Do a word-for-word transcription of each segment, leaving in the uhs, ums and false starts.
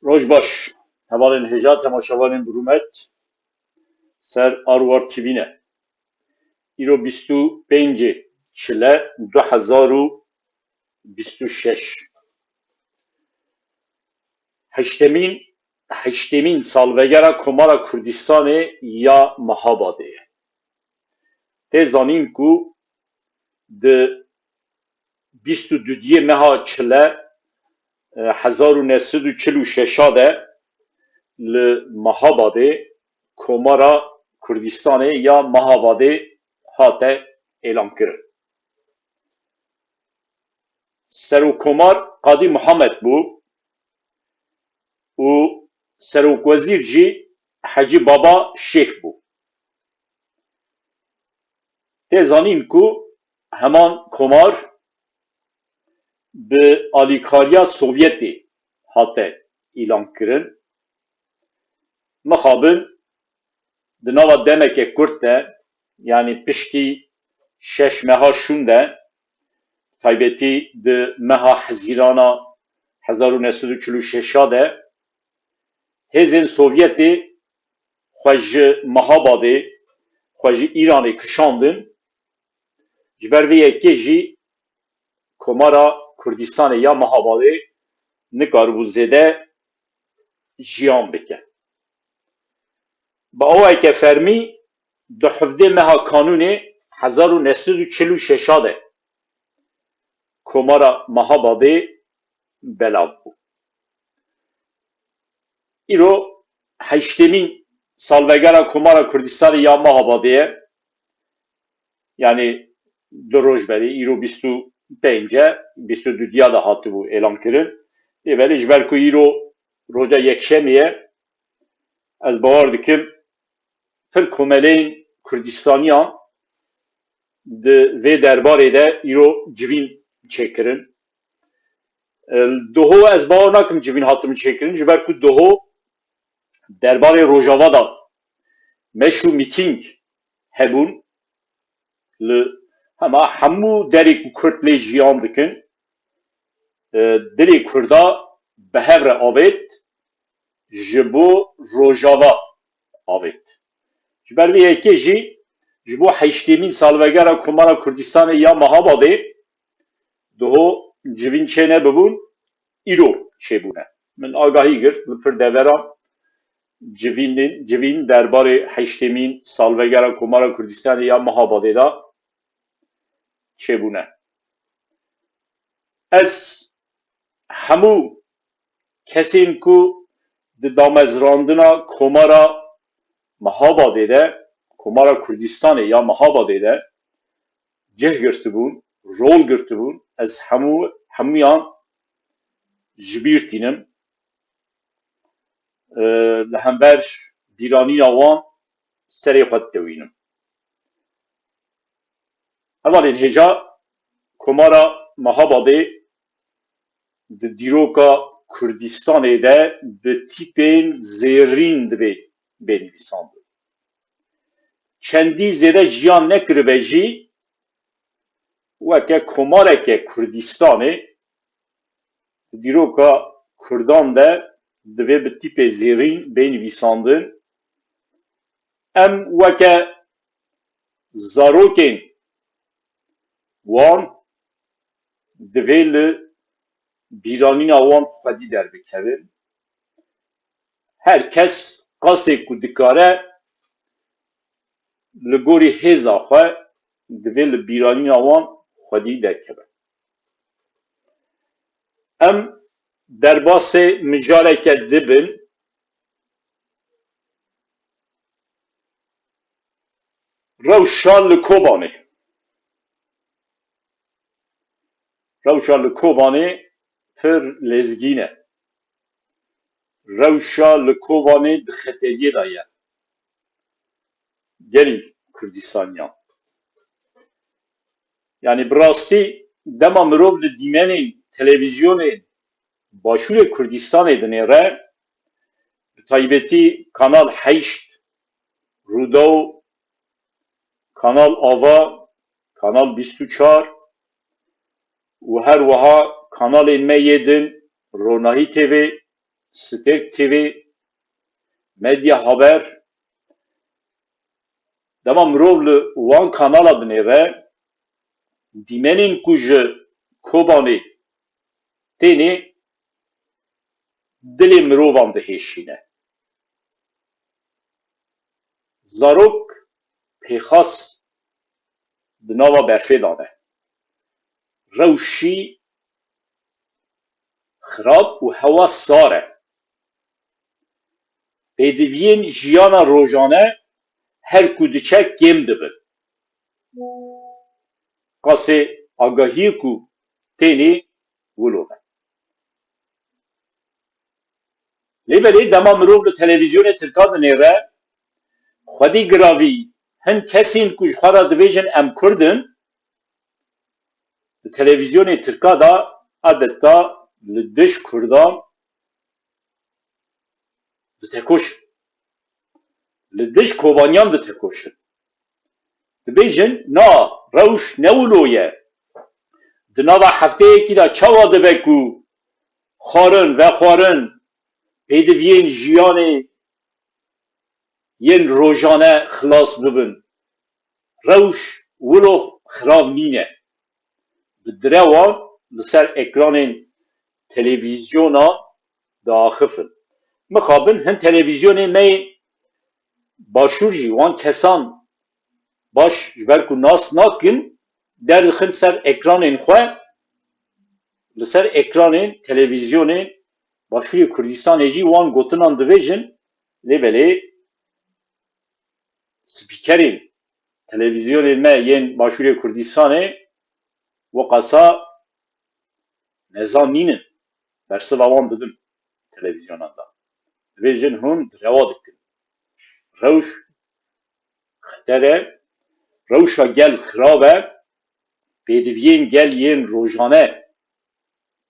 Roj baş, hevalên hêja temaşevanên bi rûmet ser Arwar T V ne. Îro bîst û pêncê Çile du hezar û bîst û şeş. Heştemîn, heştemîn salvegera Komara Kurdistanê ya Mehabadê ye. Tê zanîn ku di bîst û duyê meha Çile, e, hezar û neh sed û çil û şeş de li Mehabadê Komara Kurdistanê ya Mehabadê hate êlankirin. Serokkomar Qadî Muhammed bû û serokwezîr jî Hecî Baba Şêx bû. Tê zanîn ku heman komar bi alîkariya Sovyetê hate îlankirin. Mixabin di nava demeke kurt de, yanî piştî şeş meha şûn de, taybetî di meha Hezîrana hezar û neh sed û çil û şeş de, hêzên Sovyetê xwe ji Mehabadê, xwe ji Îranê kişandin. Ji ber vê yekê jî Komara Kurdistanê ya Mehabadê nikaribû zêde jiyan bike. Bi awayeke fermî di hevdê meha Kanûnê hezar û neh sed û çil û şeş de Komara Mehabadê belav bû. Îro heştemîn salvegera Komara Kurdistanê ya Mehabadê ye. Yanî du roj berê, îro bîst û pênc e, bîst û duya de hatibû êlan kirin. Lê belê ji ber ku îro roja yekşemê ye, ez bawer dikim pir komeleyên Kurdistaniyan di vê derbarê de îro civîn çêkirin. E, Doho ez bawer nakim civîn hatin çêkirin, ji ber ku doho derbarê Rojava de meş û mîtîng hebûn, li hema hemû derê ku Kurd lê jiyan dikin, e, dilê Kurda bi hev re avêt, ji bo Rojava avêt. Ji ber vê yekê jî ji bo heştêmîn salvegera Komara Kurdistanê ya Mehabadê doho civîn çênebibûn, îro çêbûne. Min agahî girt li pir deveran civînên, civîn derbarê heştêmîn salvegera Komara Kurdistanê ya Mehabadê de çêbûne. Ez hemû kesên ku di damezrandina Komara Mehabadê de, Komara Kurdistanê ya Mehabadê de cih girtibûn, rol girtibûn, ez hemû, hemûyan ji bîr tînim. E, li hember bîranîna wan serê xwe ditewînim. Hevalên hêja, Komara Mehabadê di dîroka Kurdistanê de bi tîpên zêrîn divê bê nivîsandin. Çendî zêde jiyan nekiribe jî, weke komareke Kurdistanê di dîroka Kurdan de divê bi tîpê zêrîn bê nivîsandin. Em weke zarokên wan divê li bîranîna wan xwedî derbikevin. Her kes qasê ku dikare li gorî hêza xwe divê li bîranîna wan xwedî derkeve. Em derbasê mijareke dibin. Rewşa li Kobanê. Rewşa li Kobanê pir lezgîn e. Rewşa li Kobanê di xeteriyê de ye. Gelî Kurdistaniyan. Yanî bi rastî dema mirov li dîmenên televîzyonên Başûrê Kurdistanê dinêre, bi taybetî Kanal heşt, Rûdaw, Kanal Ava, Kanal bîst û çar û her wiha kanalên me yê din, Ronahî T V, Stêrk T V, Medya Haber, dema mirov li wan kanala dinêre, dîmenên ku ji Kobanê tênê dilê mirovan dihêşîne. Zarok pêxas di nava berfê de ne. Rewşî xirab û hewa sar e. Pêdiviyên jiyana rojane her ku diçe kêm dibin. Qasê agahiyê ku tênê wilo be. Lê belê dema mirov li televîzyonê tirka dinêre, xwedî giravî hin kesên ku ji xwe re dibêjin em Kurd in, di televîzyonê tirka de adeta li dij Kurdan ditekoşin. Li dij Kobaniyan ditekoşin. Dibêjin, na, rewş ne wilo ye. Di nava hefteyekî de çawa dibe ku xwarin, vexwarin, pêdiviyên jiyanê yên rojane xilas bibin. Rewş wilo xirav nîne. Bi direwan li ser ekranên televîzyona diaxifin. Mixabin hin televîzyonê me yê başûr jî wan kesan baş ji ber ku nas nakin, derdixin ser ekranên xwe, li ser ekranên televîzyonên Başûrê Kurdistanê jî wan gotinan dibêjin, lê belê spîkerên televîzyonên me yên Başûrê Kurdistanê weqasa nezan nînin. Bersiva wan didin televîzyonan de. Dibêjin hûn direwa dikin. Rewş xeter e, rewşa gel xirab e, pêdiviyên gel yên rojane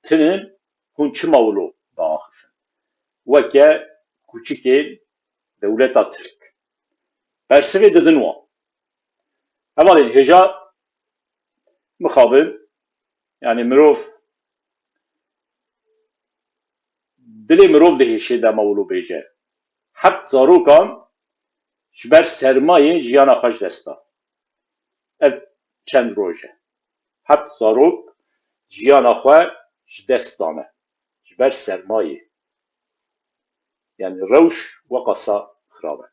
tinin, hûn çima wilo diaxifin? Weke kûçikên dewleta Tirk. Bersivê didin wan. Hevalên hêja mixabin, yani mirov, dilê mirov dihêşê dema wilo bêje. Heft zarokan ji ber sermayê jiyana xwe ji dest da. Ev çend roj e. Heft zarok jiyana xwe ji dest dane. Ji ber sermayê. Yani rewş weqasa xirab e.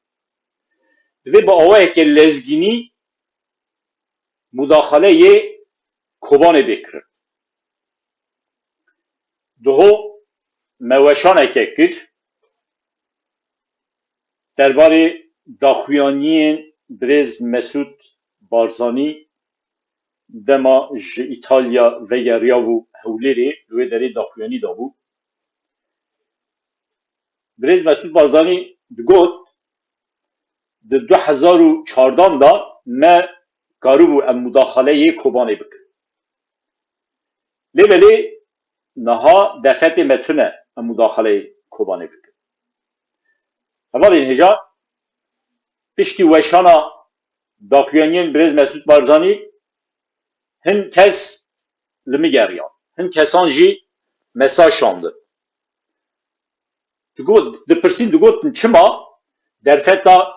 Divê bi awayeke lezgînî mudaxale yê Kobanê bê kirin. Diho me weşaneke kir derbarê daxuyaniyên birêz Mesûd Barzanî dema ji Îtalya vegeriyabû Hewlêrê, li wê derê daxuyanî dabû. Birêz Mesûd Barzanî digot, di du hezar û çardan de me karibû em mudaxaleyê Kobanê bikin. Lê belê niha derfetê me tune em mudaxaleyê Kobanê bikin. Hevalên hêja, piştî weşana daxuyaniyên birêz Mesûd Barzanî hin kes li min geriyan. Hin kesan jî mesaj şandin. Digot, dipirsîn digotin çima derfeta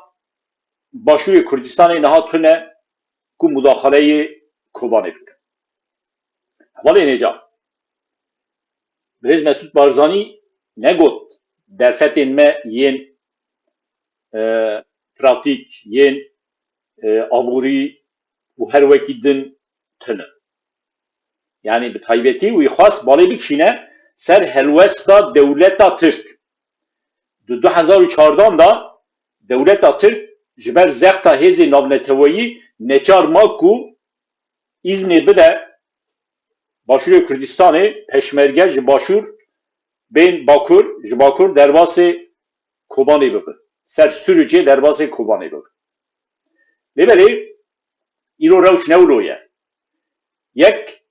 Başûrê Kurdistanê niha tune ku mudaxaleyê Kobanê bikin. Hevalên hêja, birêz Mesûd Barzanî negot derfetên me yên, e, pratîk, yên, e, aborî û her wekî din tune. Yani bi taybetî wî xwest balê bikişîne ser helwesta dewleta Tirk. Di du hezar û çardan de dewleta Tirk ji ber zexta hêzên navneteweyî neçar ma ku îznê bide Başûrê Kurdistanê peşmerge ji Başûr bên Bakur, ji Bakur derbasê Kobanê bibin. Ser Sirûcê derbasê Kobanê bibin. Lê belê îro rewş ne wilo ye. Yek,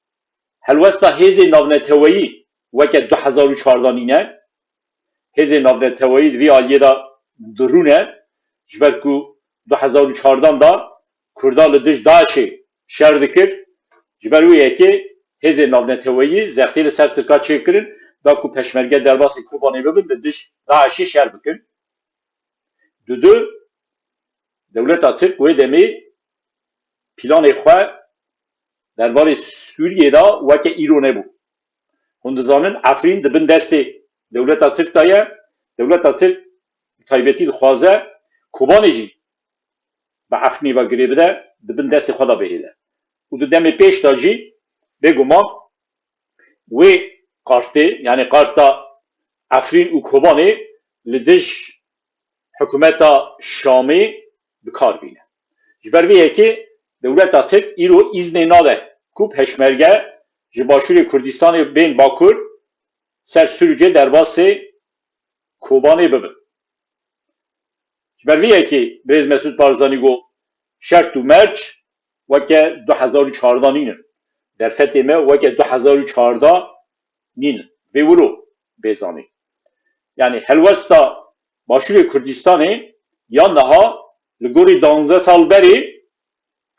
helwesta hêzên navneteweyî weke du hezar û çardan nîne. Hêzên navneteweyî di vî aliyê de dirûne, ji ber ku du hezar û çardan de Kurda li dij DAIŞê şer dikir, ji ber wê yekê hêzên navneteweyî zextê li ser Tirka çêkirin, da ku peşmerge derbasî Kobanê bibin, li dij DAIŞê şer bikin. Dudu, dewleta Tirk wê demê planê xwe derbarê Sûriyê de weke îro nebû. Hûn dizanin Efrîn di bin destê dewleta Tirk de ye. Dewleta Tirk bi taybetî dixwaze Kobanê jî bi Efrînê ve girê bide, di bin destê xwe de bihêle. Û di demê pêş de jî bêguman wê qartê, yanî qarta Efrîn û Kobanê li dij hikûmeta Şamê bi kar bîne. Ji ber vê yekê dewleta Tirk îro îznê nade ku peşmerge ji Başûrê Kurdistanê bên Bakur ser Sûrûcê derbasê Kobanê bibin. Ji ber vê yekê birêz Mesûd Barzanî got, şert û merc weke du hezar û çardeh nînin. Derfetê me weke du hezar û çardeh nînin. Vê wilo bê zanîn. Yanî helwesta Başûrê Kurdistanê ya niha li gorî danzdeh sal berê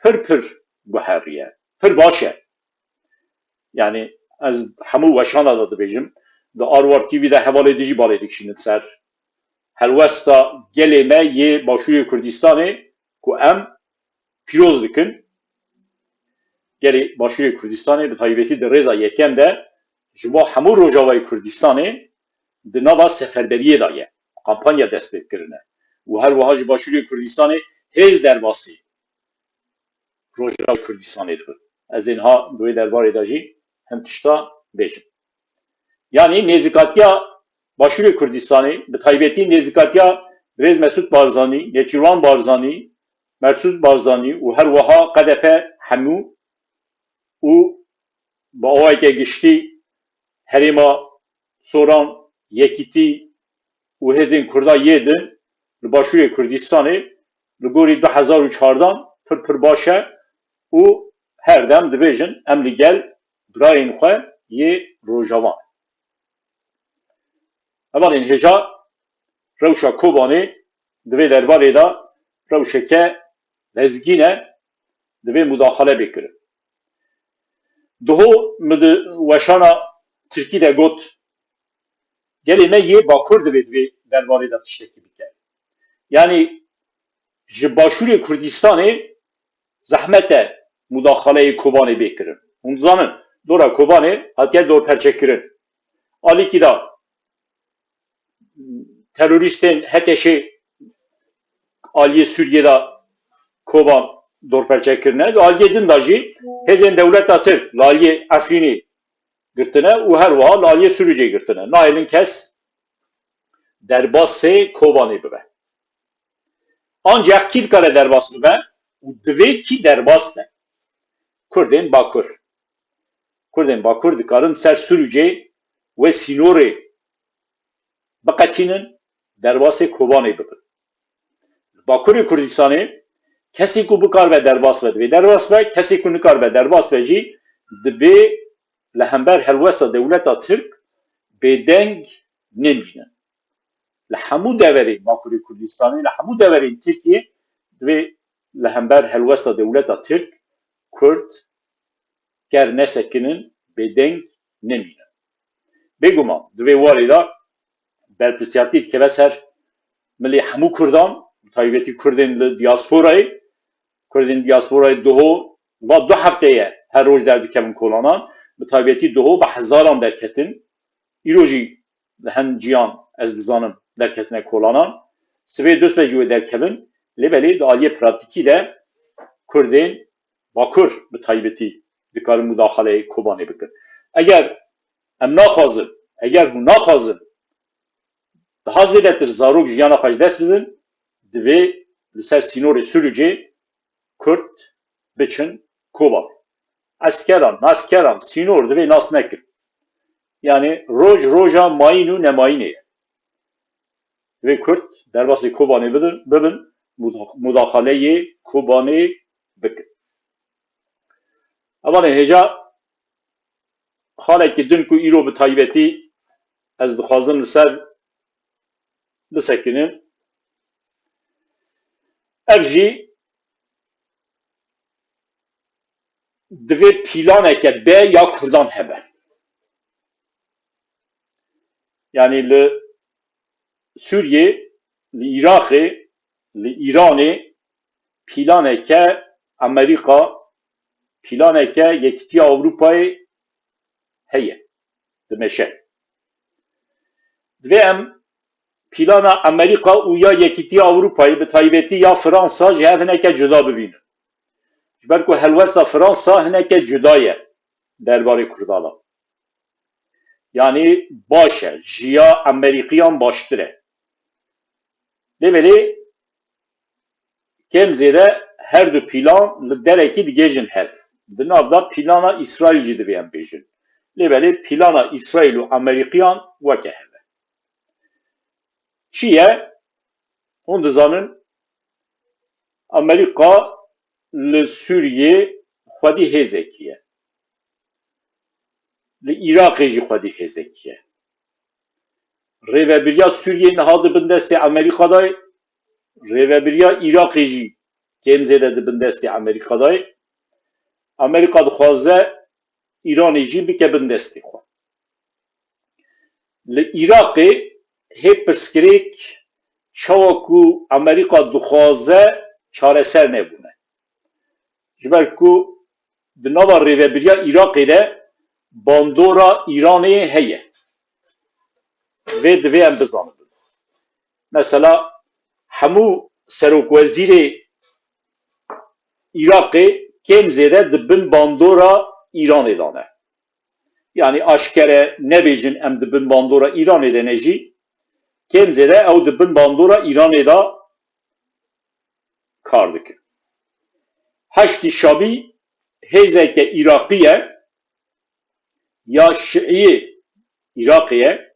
pir pir guheriye. Pir baş e. Yanî ez hemû weşana de dibêjim. Di Arwar T V de hevalê dijî balê dikişînin ser helwesta gelê me yê Başûrê Kurdistanê ku em pîroz dikin. Gelê Başûrê Kurdistanê bi taybetî di rêza yekem de ji bo hemû Rojavayê Kurdistanê di nava seferberiyê de ye. Kampanya dest pê kirine. Û her wiha ji Başûrê Kurdistanê hêz derbasî Rojavayê Kurdistanê dibin. Ez ê niha di wê derbarê de jî hin tişta bêjim. Yanî nêzîkatiya Başûrê Kurdistanê, bi taybetî nêzîkatiya birêz Mesûd Barzanî, Nêçîrvan Barzanî, Mesûd Barzanî û her wiha K D P hemû û bi awayeke giştî herêma Soran, Yekîtî û hêzên Kurda yê din li Başûrê Kurdistanê li gorî du hezar û çardeh pir pir baş e û her dem dibêjin, em li gel birayên xwe yê Rojava ne. Hevalên hêja, rewşa Kobanê di vê derbarê de rewşeke lezgîn e, divê mudaxale bê kirin. Diho min di weşana tirkî de got, gelê me yê Bakur divê di vê derbarê de tiştekî bike. Yanî ji Başûrê Kurdistanê zehmet e mudaxaleyê Kobanê bê kirin. Hûn dizanin, dora Kobanê hatiye dorperçekirin. Alîkî de terorîstên H T Ş'ê aliyê Sûriyê de Koban dorperçe kirine. Di aliyê din de jî hêzên dewleta Tirk li aliyê Efrînê girtine û her wiha li aliyê Sûrûcê girtine. Nahêlin kes derbasê Kobanê bibe. Ancak kî dikare derbas bibe û divê kî derbas be? Kurdên Bakur. Kurdên Bakur dikarin ser Sûrûcê wê sînorê biqetînin, derbasê Kobanê bibin. Li Bakurê Kurdistanê kesê ku bikaribe derbas be, divê derbas be, kesê ku nikaribe derbas be jî divê li hember helwesta dewleta Tirk bêdeng nemînin. Li hemû deverên Bakurê Kurdistanê, li hemû deverên Tirkiyê divê li hember helwesta dewleta Tirk Kurd ker nesekinin, bêdeng nemînin. Bêguman, di vê warê de berpirsiyartî dikeve ser milê hemû Kurdan, bi taybetî Kurdên li diyasporayê. Kurdên diyasporayê diho va du hefte ye her roj derdikevin kolanan, bi taybetî diho bi hezaran derketin. Îro jî li hin ciyan ez dizanim derketine kolanan. Sibê dust be jî wê derkevin, lê belê di aliyê pratîkî de Kurdên Bakur bi taybetî dikarin mudaxaleyê Kobanê bikin. Eger em naxwazin, eger hûn naxwazin daha zêdetir zarok jiyana xwe ji dest bidin, divê li ser sînorê Sûrûcê Kurd biçin Kobanê. Eskeran, meskeran, sînor divê nas nekin. Yanî roj roja mayîn û nemayînê ye. Divê Kurd derbasî Kobanê bidin, bibin, muda-, mudaxaleyê Kobanê bikin. Hevalên hêja, xalekî din ku îro bi taybetî ez dixwazim li ser bisekinin, ev jî divê pîlaneke be ya Kurdan hebe. Yanî li Sûriyê, li Iraqê, li Îranê planeke Amerîka, planeke Yekîtiya Ewropayê heye, dimeşe. Divê em plana Amerîka û ya Yekîtiya Ewropayê, bi taybetî ya Fransa ji hev hineke cuda bibînin. Ji ber ku helwesta Fransa hineke cuda ye derbarê Kurdan. Yanî baş e, ji ya Amerîkiyan baştir e. Lê belê kêm zêde her du plan li derekî digihêjin hev. Di nav de plana Îsraîl jî divê em bêjin. Lê belê plana Îsraîl û Amerîkiyan weke hev e. Çi ye? Hûn dizanin, Amerîka li Sûriyê xwedî hêzekî ye. Li Iraqê jî xwedî hêzekî ye. Rêvebiriya Sûriyê niha di bin destê Amerîka de ye. Rêvebiriya Iraqê jî kêm zêde di bin destê Amerîka de ye. Amerîka dixwaze Îranê jî bike bin destê xwe. Li Iraqê hê pirsgirêk çawa ku Amerîka dixwaze çareser nebûne. Ji ber ku di nava rêvebiriya Iraqê de bandora Îranê heye. Vê divê em bizanibin. Mesela hemû serokwezîrê Iraqê kêm zêde di bin bandora Îranê de ne. Yanî aşkere nebêjin em di bin bandora Îranê de ne jî, kêm zêde ew di bin bandora Îranê de kar dikin. Heşdî Şabî hêzeke Iraqî ye ya Şiî Iraqê ye,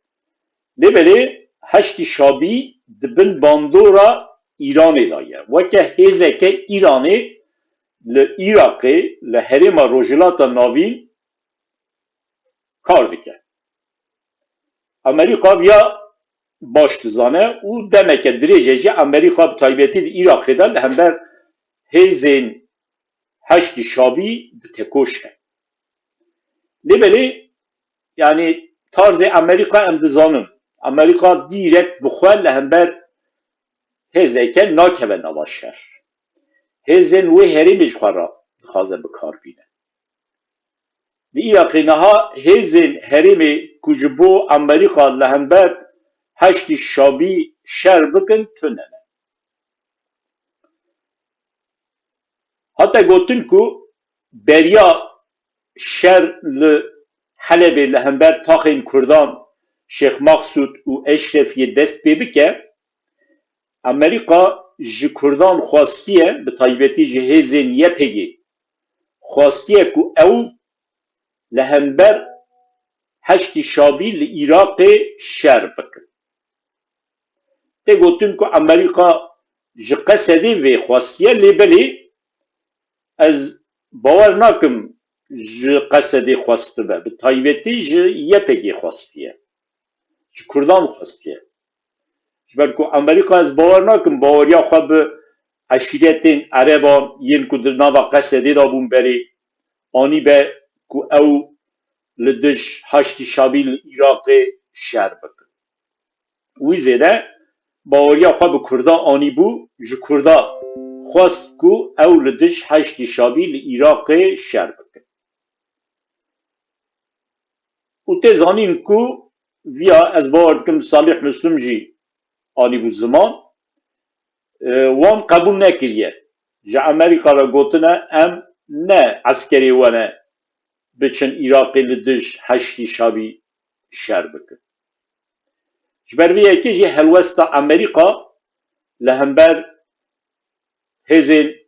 lê belê Heşdî Şabî di bin bandora Îranê de ye. Weke hêzeke Îranê li Iraqê, li herêma Rojhilata Navîn kar dike. Amerîka viya baş dizane û demeke dirêj e jî Amerîka bi taybetî di Iraqê de li hember hêzên Heşdî Şabî di tekoşe. Lê belê, yanî tarzê Amerîka em dizanin. Amerîka dîrekt bi xwe li hember hêzeke nakeve nava şer. Hêzên wê herêmê ji xwe re dixwaze bi kar bîne. Li Iraqê niha hêzên herêmê ku ji bo Amerîka li hember Heşdî Şabî şer bikin tune ne. Hate gotin ku beriya şer li Helebê li hember taxên Kurdan Şêx Maqsûd û Eşrefiyê dest pê bike, Amerîka ji Kurdan xwestiye, bi taybetî ji hêzên Y P G, xwestiye ku ew li hember Heşdî Şabî li Iraqê şer bikin. Tê gotin ku Amerîka ji Qesedê vê xwestiye, lê belê ez bawer nakim ji Qesedê xwestibe, bi taybetî ji Y P G xwestiye. Ji Kurdan xwestiye. Ji ber ku Amerîka, ez bawer nakim baweriya xwe bi eşîretên Ereban yên ku di nava Qesedê de bûn berê anîbe ku ew li dij Haştî Şabî li Iraqê şer bikin. Wî zêde baweriya xwe bi Kurda anîbû, ji Kurda xwest ku ew li dij Haştî Şabî li Iraqê şer bikin. Û tê zanîn ku viya, ez bawer dikim Salih Muslim jî anîbû ziman, e, wan qebûl nekiriye. Ji Amerîka re gotine, em ne eskerê we ne biçin Iraqê li dij Heştî Şabî şer bikin. Ji ber vê yekê jî helwesta Amerîka li hember hêzên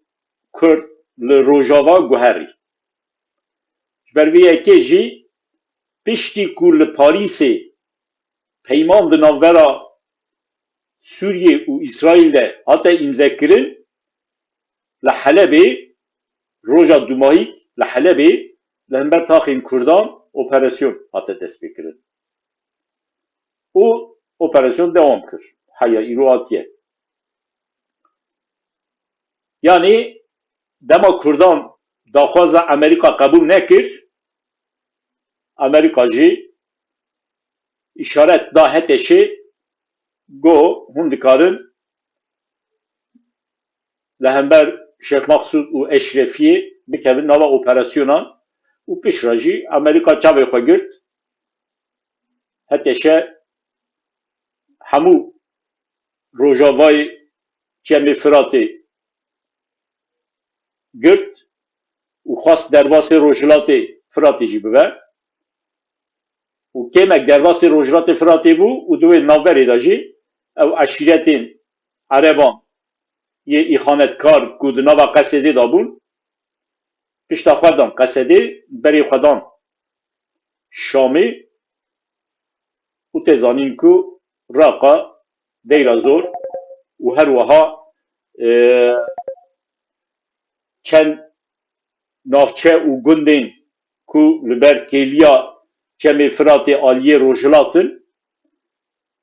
Kurd li Rojava guherî. Ji ber vê yekê jî piştî ku li Parîsê peyman di navbera Sûriyê û Îsraîl de hate îmzekirin, li Helebê roja dumahîk li Helebê li hember taxên Kurdan operasyon hate destpêkirin. Û operasyon dewam kir. Heya îro hatiye. Yanî dema Kurdan daxwaza Amerîka qebûl nekir, Amerîka jî îşaret da HTŞ'ê, got hûn dikarin li hember Şêx Maqsûd û Eşrefiyê bikevin nava operasyonan û piştre jî Amerîka çavê xwe girt. HTŞ hemû rojavayê Çemê Firatê girt û xwest derbasê Rojhilatê Firatê jî bibe. Û kêmek derbasê Rojhilatê Firatê bû û di wê navberê de jî ew eşîretên Ereban yê îxanetkar ku di nava Qesedê de bûn, pişta xwe dan Qesedê, berê xwe dan Şamê û tê zanîn ku Raqa, Deyra Zor û her wiha, e, çend navçe û gundên ku li ber kêliya Çemê Firatê aliyê Rojhilat in,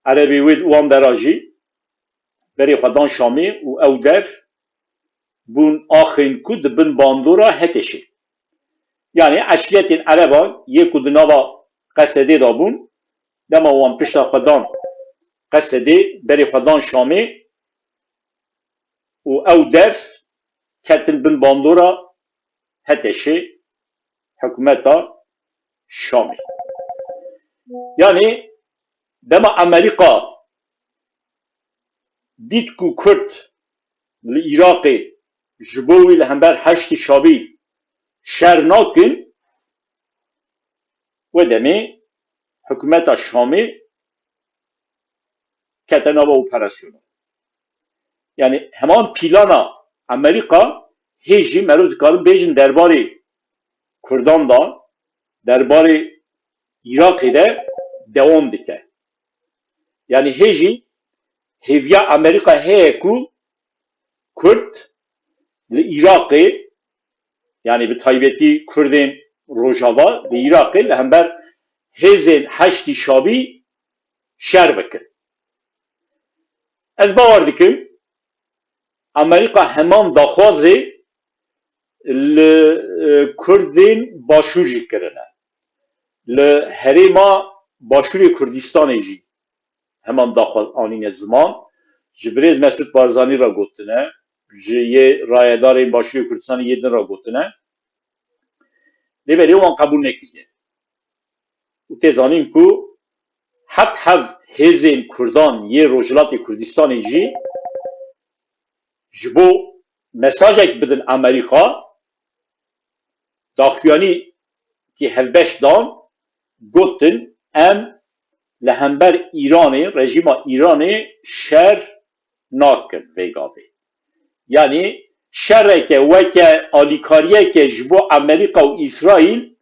Erebê wê wan dera jî berê xwe dan Şamê û ew der bûn axên ku di bin bandora HTŞ'ê. Yanî eşîretên Ereban yê ku di nava Qesedê de bûn, dema wan pişta xwe dan Qesedê, berê xwe dan Şamê û ew der ketin bin bandora HTŞ'ê, hikûmeta Şamê. Yanî dema Amerîka dît ku Kurd li Iraqê ji bo wî li hember Heşdî Şabî şer nakin, wê demê hikûmeta Şamê kete nava operasyona. Yanî heman plana Amerîka hê jî, merov dikarin bêjin, derbarê Kurdan de, derbarê Iraqê de dewam dike. Yanî hê jî hêviya Amerîka heye ku Kurd li Iraqê, yanî bi taybetî Kurdên Rojava li Iraqê, li hember hêzên Heşdî Şabî şer bikin. Ez bawer dikim, Amerîka heman daxwazê li, e, Kurdên Başûr jî kirine. Li herêma Başûrê Kurdistanê jî heman daxwaz anîne ziman. Ji birêz Mesûd Barzanî re gotine, ji yê rayedarên Başûrê Kurdistanê yê din re gotine. Lê belê wan qebûl nekiriye. Û tê zanîn ku heq hev hêzên Kurdan yê Rojhilatê Kurdistanê jî ji bo mesajek bidin Amerîka, daxuyanî ki hevbeş dan, gotin, em li hember Îranê, rejîma Îranê şer nakin vê gavê. Yanî şereke weke alîkariyeke ji bo Amerîka û Îsraîl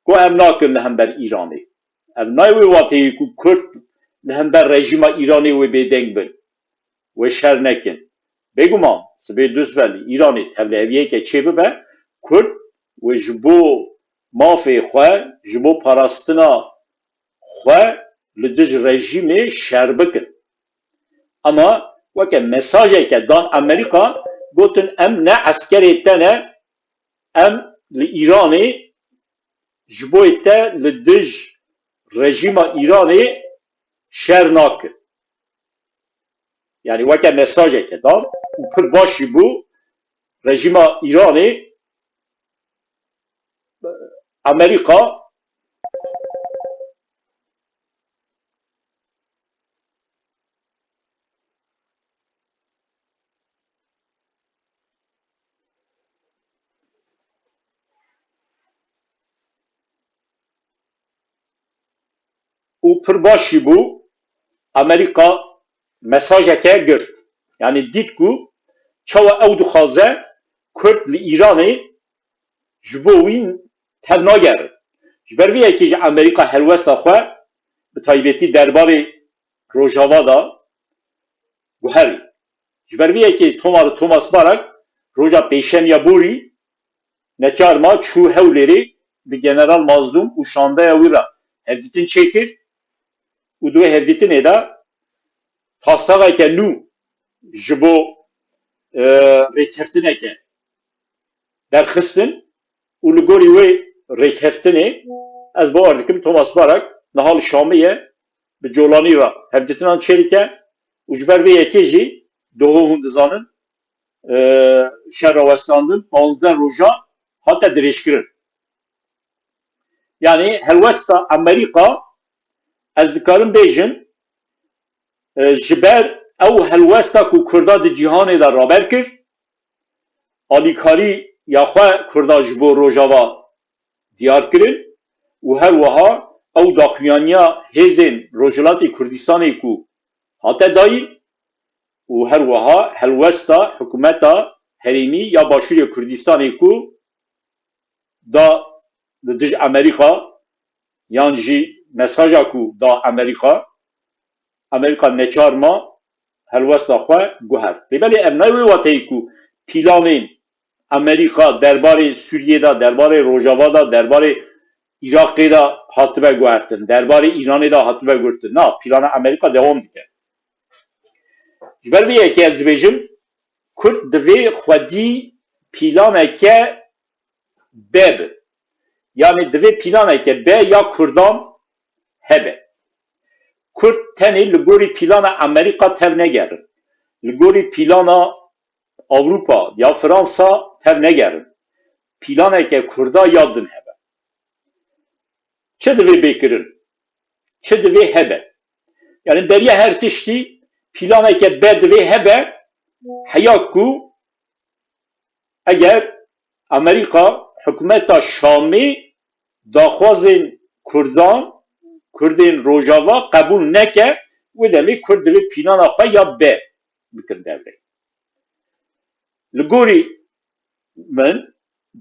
ku em nakin li hember Îranê. Ev nayê wê wateyê ku Kurd li hember rejîma Îranê wê bêdeng bin, wê şer nekin. Bêguman sibê duzve li Îranê tevliheviyeke çêbibe, Kurd wê ji bo mafê xwe, ji bo parastina xwe li dij rejîmê şer bikin. Ama weke mesajeke dan Amerîka, gotin, em ne eskerê te ne, em li Îranê ji bo te li dij rejîma Îranê şer nakin. Yanî weke mesajeke dan û pir baş jî bû rejîma Îranê, Amerîka û pir baş jî bû, Amerîka mesajeke girt. Yanî dît ku çawa ew dixwaze Kurd li Îranê ji bo wî tevnagerin. Ji ber vê yekê jî Amerîka helwesta xwe bi taybetî derbarê Rojava de guherî. Ji ber vê yekê Toma-, Thomas Barak roja pêşemiya borî neçar ma çû Hewlêrê bi General Mazlûm û şandeya wî re hevdîtin çêkir û di wê hevdîtinê de taslageke nû ji bo, e, rêkeftineke derxistin û li gorî wê rêkeftinê ez bawer dikim Thomas Barak niha li Şamê ye, bi colanî ve hevdîtinan çêdike û ji ber vê yekê jî doho hûn dizanin, e, şer rawestandin panzdeh roja hate dirêjkirin. Yanî helwesta Amerîka, ez dikarim bêjim, e, ji ber ew helwesta ku Kurda di cîhanê de raber kir, alîkariya xwe Kurda ji bo Rojava diyar kirin û her wiha ew daxuyaniya hêzên Rojhilatê Kurdistanê ku hate dayîn û her wiha helwesta hikûmeta herêmî ya Başûrê Kurdistanê ku da li dij Amerîka, yan jî mesaja ku da Amerîka, Amerîka neçar ma helwesta xwe guhert. Lê belê ev nayê wê wateyê ku pîlanên Amerîka derbarê Sûriyê de, derbarê Rojava de, derbarê Iraqê de hatibe guhertin, derbarê Îranê de hatibe guhertin. Na, pîlana Amerîka dewam dike. Ji ber vê yekê ez dibêjim, Kurd divê xwedî pîlaneke B bi. Yanî divê pîlaneke B ya Kurdan hebe. Kurd tenê li gorî pîlana Amerîka tev negerin. Li gorî pîlana Ewropa ya Fransa tev negerin. Pîlaneke Kurda ya din hebe. Çi divê bê kirin? Çi divê hebe? Yanî beriya her tiştî pîlaneke B divê hebe, heya ku eger Amerîka, hikûmeta Şamê daxwazên Kurdan, Kurdên Rojava qebûl neke, wê demê Kurd divê pîlana xwe ya B bikin devrê. Li gorî min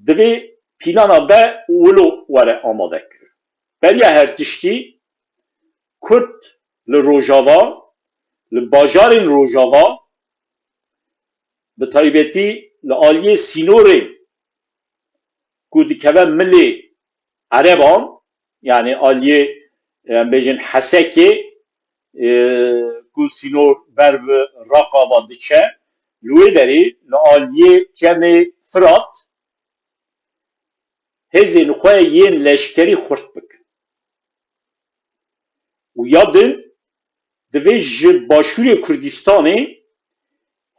divê pîlana B wilo were amade kirin. Beriya her tiştî Kurd li Rojava, li bajarên Rojava, bi taybetî li aliyê sînorê ku dikeve milê Ereban, yanî aliyê, em bêjin Hesekê, e, ku sînor ber bi Reqa ve diçe, li wê derê li aliyê Çemê Firat hêzên xwe yên leşkerî xurt bikin. Û ya din divê ji Başûrê Kurdistanê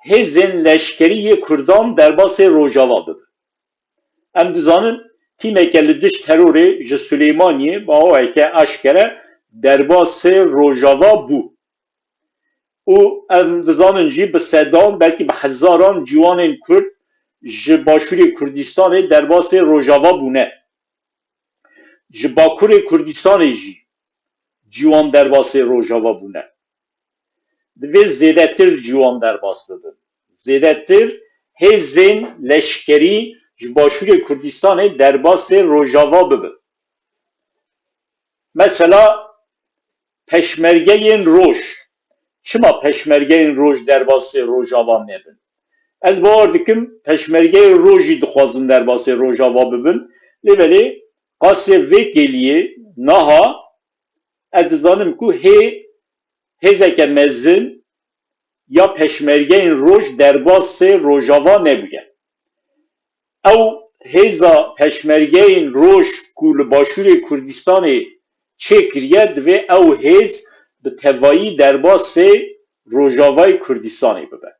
hêzên leşkerî yê Kurdan derbasê Rojava bibin. Em dizanin tîmeke li dij terorê ji Silêmaniyê bi awayeke aşkere derbasê Rojava bû. Û em dizanin jî bi sedan, belkî bi hezaran ciwanên Kurd ji Başûrê Kurdistanê derbasê Rojava bûne. Ji Bakurê Kurdistanê jî ciwan derbasê Rojava bûne. Divê zêdetir ciwan derbas bibin. Zêdetir hêzên leşkerî ji Başûrê Kurdistanê derbasê Rojava bibin. Mesela Peşmergeyên Roj. Çima Peşmergeyên Roj derbasê Rojava nebin? Ez bawer dikim Peşmergeyê Roj jî dixwazin derbasê Rojava bibin. Lê belê qasê vê kêliyê naha ez dizanim ku hê hêzeke mezin ya Peşmergeyên Roj derbasê Rojava nebûye. Ew hêza Peşmergeyên Roj ku li Başûrê Kurdistanê çêkiriye, divê ew hêz bi tevayî derbasê Rojavayê Kurdistanê bibe.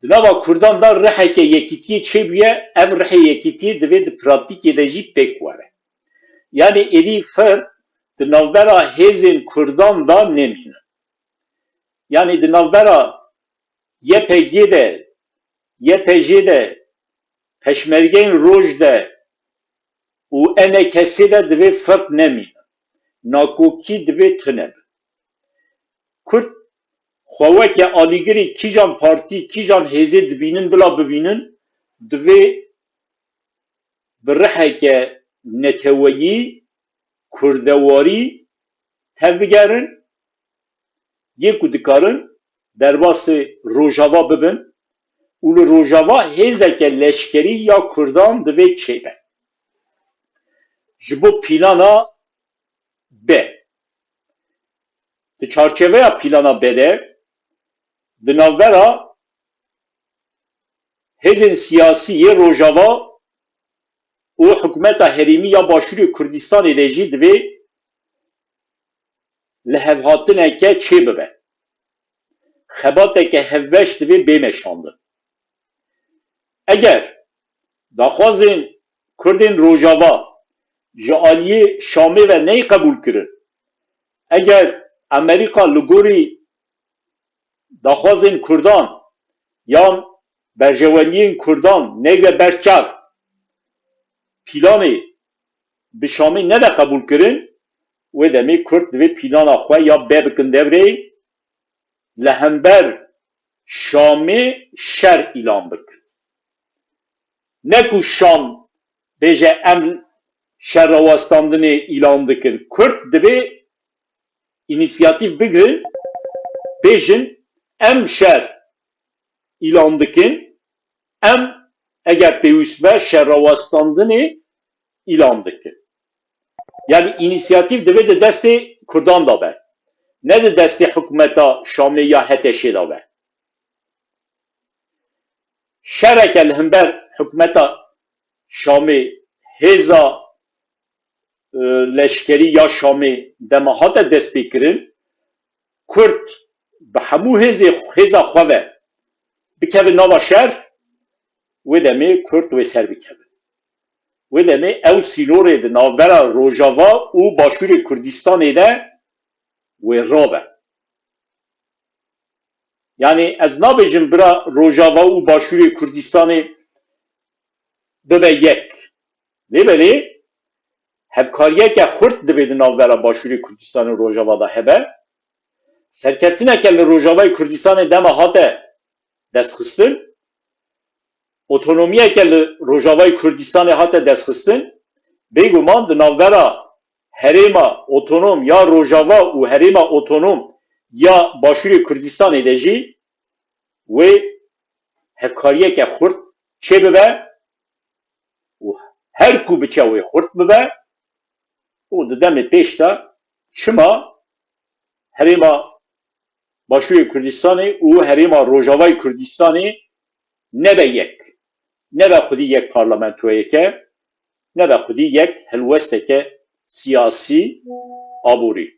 Di nava Kurdan de riheke yekîtiyê çêbûye, ev rihê yekîtiyê divê di pratîkê de jî pêk were. Yanî êdî firq di navbera hêzên Kurdan de nemîne. Yanî di navbera Y P G de, Y P J de, Peşmergeyên Roj de û E N K S de divê firq nemîne. Nakokî divê tune be. Kurd xwe weke alîgirê kîjan partî, kîjan hêzê dibînin bila bibînin, divê bi riheke neteweyî, kurdewarî tevbigerin, yê ku dikarin derbasê Rojava bibin û li Rojava hêzeke leşkerî ya Kurdan divê çêbe. Ji bo pîlana B. Di çarçeveya pîlana B de, di navbera hêzên siyasî yê Rojava û hikûmeta herêmî ya Başûrê Kurdistanê de jî divê lihevhatineke çêbibe. Xebateke hevbeş divê bê meşandin. Eger daxwazên Kurdên Rojava ji aliyê Şamê ve neyê qebûl kirin, eger Amerîka li gorî daxwazên Kurdan yan berjewendiyên Kurdan neybe ber çav, pîlanê bi Şamê nede qebûl kirin, wê demê Kurd divê pîlana xwe ya bê bikin devrê, li hember Şamê şer îlan bikin. Ne ku Şam bêje, em şer rawestandinê îlan dikin. Kurd divê înîsiyatîf bigirin, bêjin, em şer îlan dikin, em, eger pêwîst be, şer rawestandinê îlan dikin. Yanî înîsiyatîf divê di destê Kurdan de be, ne di destê hikûmeta Şamê ya H T Ş'ê de be. Şereke li hember hikûmeta Şamê, hêza, e, leşkerî ya Şamê dema hate destpêkirin, Kurd bi hemû hêzê, hêza xwe ve bikeve nava şer, wê demê Kurd wê ser bikeve. Wê demê ew sînorê di navbera Rojava û Başûrê Kurdistanê de wê rabe. Yanî ez nabêjim bira Rojava û Başûrê Kurdistanê bibe yek. Lê belê hevkariyeke xurt divê di navbera Başûrê Kurdistanê û Rojava de hebe. Serkeftineke li Rojavayê Kurdistanê dema hate destxistin, otonomiyeke li Rojavayê Kurdistanê hate destxistin, bêguman di navbera herêma otonom ya Rojava û herêma otonom ya Başûrê Kurdistanê de jî wê hevkariyeke xurt çêbibe û her ku biçe wê xurt bibe û di demê pêş de çima herêma Başûrê Kurdistanê û herêma Rojavayê Kurdistanê nebe yek, nebe xwedî yek parlamentoyeke, nebe xwedî yek helwesteke siyasî, aborî.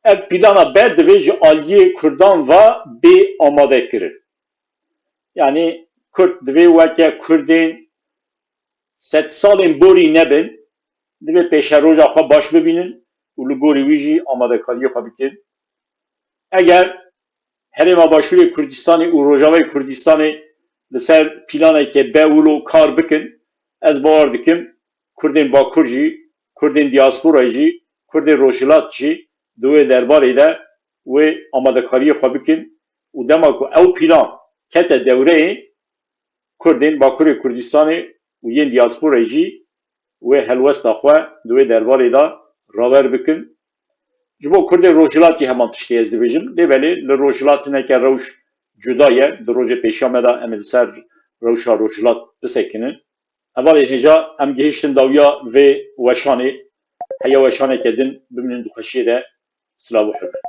Ev plana B divê ji aliyê Kurdan ve bê amadekirin. Yanî Kurd divê weke Kurdên sedsalên borî nebin, divê pêşeroja xwe baş bibînin û li gorî wî jî amadekariyê xwe bikin. Eger Herêma Başûrê Kurdistanê û Rojavayê Kurdistanê li ser planeke B wilo kar bikin, ez bawer dikim Kurdên Bakur jî, Kurdên diasporayê jî, Kurdên Rojhilat jî di wê derbarê de wê amadekariyê xwe bikin û dema ku ew plan kete dewreyê, Kurdên Bakurê Kurdistanê û yên diasporayê jî wê helwesta xwe di wê derbarê de rawer bikin. Ji bo Kurdên Rojhilat jî heman tiştê ez dibêjim. Lê belê li Rojhilat hineke rewş cuda ye. Di rojê pêşiya me de em ê li ser rewşa Rojhilat bisekinin. Hevalên hêja, em gihiştin dawiya vê weşanê. Heya weşaneke din bimînin di xweşiyê de. Silav û hurmet.